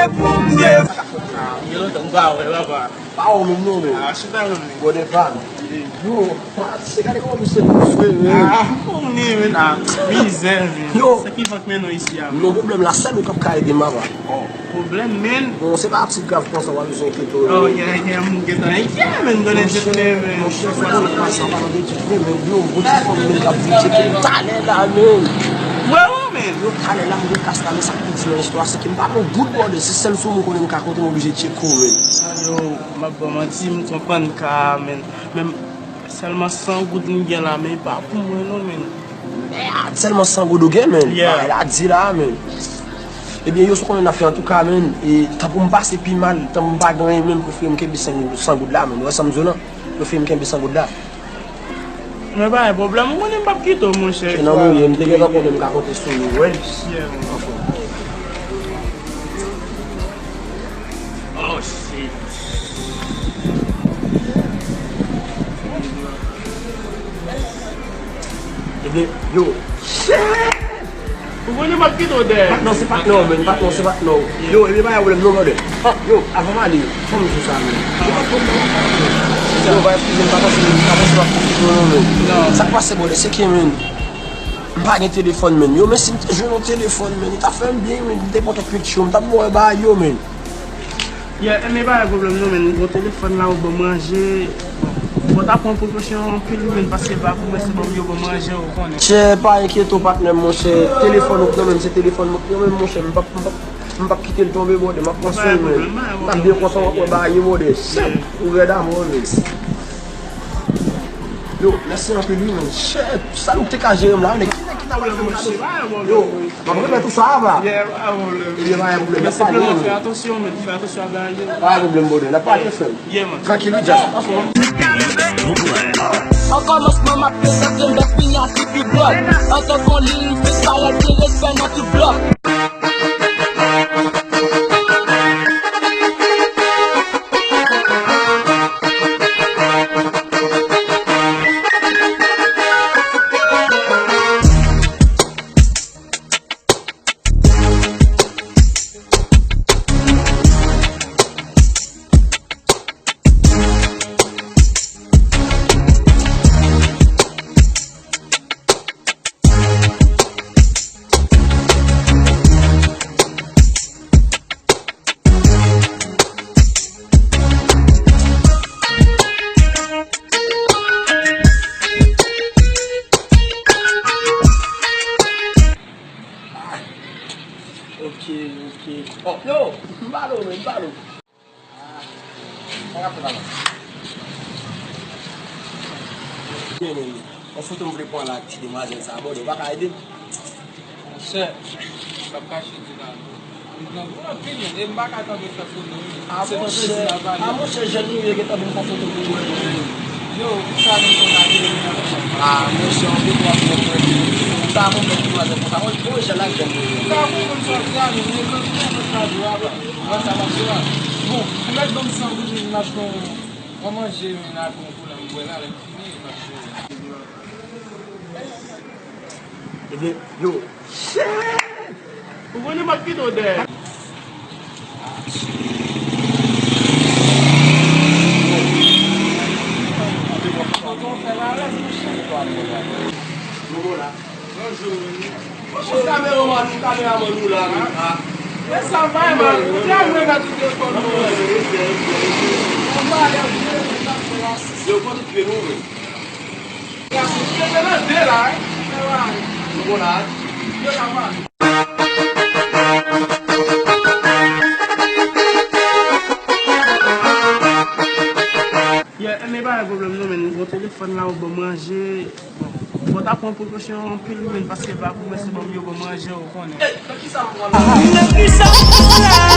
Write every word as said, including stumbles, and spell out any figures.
Gen lontan m pa wè, papa. Pa wè menm non, men. Ah, chita non, men. Bòdè pa m. Yo, se gade kòman misye dous vre, men. Ah, pou mwen, men, ah, mizè, men. Yo. Sa ki fè k mennen w isi a, men? Non, pwoblèm la, sèl ou k ap ka ede m, papa. Oh, pwoblèm, men. Bon, se pa ti grav konsa, w ap bezwen enkyete w, non. Oh, yeah, yeah, m gentan enkyete, men, donè tchèk, men. Monchè, fò w pa sa, pa nan de tchèk, men, yo, gwo ti fanm, men, k ap vin tcheke m talè la, men. Wè, wè, men. Yo, talè la, m gen kas la, men sa k pi di nan istwa, se ke m pa gen goud, bòdè, se sèl sou mwen konnen m ka konte, m oblije tcheke w, men. Yo, m ap ba w manti, m konprann ka, men. Men, sèlman san goud m gen la, men pa pou mwen non, men. Mèd, sèlman san goud ou gen, men. Yeah. Bagay la di la, men. Ebyen, yo, sou konnen n ap fè antouka, men. E, tan pou m pase pi mal, tan pou m pa gen anyen, men, prefere m kenbe san goud, san goud la, men. Ou wè sa m di w lan? Prefere m kenbe san goud la. Men pa gen pwoblèm, ou konnen m p ap kite w, monchè. Se nan mwen ye, m te gentan konnen m ka konte sou ou, wi. Yeah, man. Anfen. Oh, shit. Ebyen, yo, shit! Ou konnen m ap kite w dèyè. Patnè w, se patnè w, men. Patnè w, se patnè w. Yo, ebyen, pa gen pwoblèm, non, brother. Ah, yo, avan m ale, fò m di w sa, men. Yo, ba, eskize m, pa panse, pa panse m ap kite w, non, men. Non. Sa k pase, brother, se ke, men, m pa gen telefòn, men. Yo, men si m te jwenn yon telefòn, men, li t ap fè m byen, men, m te pran kèk picture, m t ap voye bay yo, men. Yeah, men pa gen pwoblèm non, men, bon, telefòn la, ou ban manje. Bon, fò w ta pran prekosyon anpil, men, paske pa pou mwen, se ban m yo ban manje, ou konnen. Chè, pa enkyete w, patnè m, monchè. Telefòn ou k nan men m, se telefòn mwen k nan men m, monchè. M p ap, m p ap, m p ap kite l tonbe, brother. M ap pran swen l, men. M t ap byen kontan w ap wè bagay yo, brother. Chè, ou rèd a mò, men. Yo, mèsi anpil, wi, men. Chè, sa nou te ka jere m la, men. Ki nèg ki ta pral fè m kado? Yo, m ap remèt ou sa, papa. Yeah, pa pwoblèm. Ebyen, pa gen pwoblèm. Men se plenn, fè atansyon, men fè atansyon ak bagay yo. Pa gen pwoblèm, brother. N ap pale, frè m. Yeah, man. Trankil, wi, just. An kòmansman, m ap prezante m bèk fini a T V Blood. Antan k on liy, m fè parèt gen respè nan tout blòk. Ok, ok. Oh, yo, m pale w, men, m pale w. Ah, sa k ap fèt la, man? Byen, men, yon foto m vle pran la ak ti demwazèl sa a, brother, ou pa ka ede m? Monchè, m p ap kache di la, non. Li grangou anpil, men, e m pa ka tanpe fè foto, wi. Ah, monchè, ah, monchè, jèn nou ye, gentan vin fè foto pou mwen, men. Yo, ou sa menm konn ap vin nan. Ah, monchè, yon de twa fwa mwen, sa a konn fè demwazèl konsa. Mwen, mwen, jèn la, jèn nou ye. Ou ka konprann sa w di a, men, men, men, men, men, men, Wè sa m ap di la. Bon, ou mèt ban m san goud, m achte yon, yon manje, men, ak yon kola m bwè la, lè m fini, m ap jere. Ebyen, yo, shit! Ou konnen m ap kite w dèyè. Tonton, fè l alèz, monchè. Nou bon la. Bonjou. Monchè, kameramann nou, kameramann nou la, men, ah. Men sa va, man. Ou te ap remèt ou telefòn nou. Yo, kote w te nou, men? Gason, ou te nan de la, wi. Nou bon la, wi. Yo, sa va. Yeah, men pa gen pwoblèm non, men. Bon, telefòn la, ou ban manje. Bon, fò w ta pran prekosyon anpil, men, paske pa pou mwen, se ban m yo ban manje, ou konnen. Nan kisa m pran la? Nan kisa m pran la?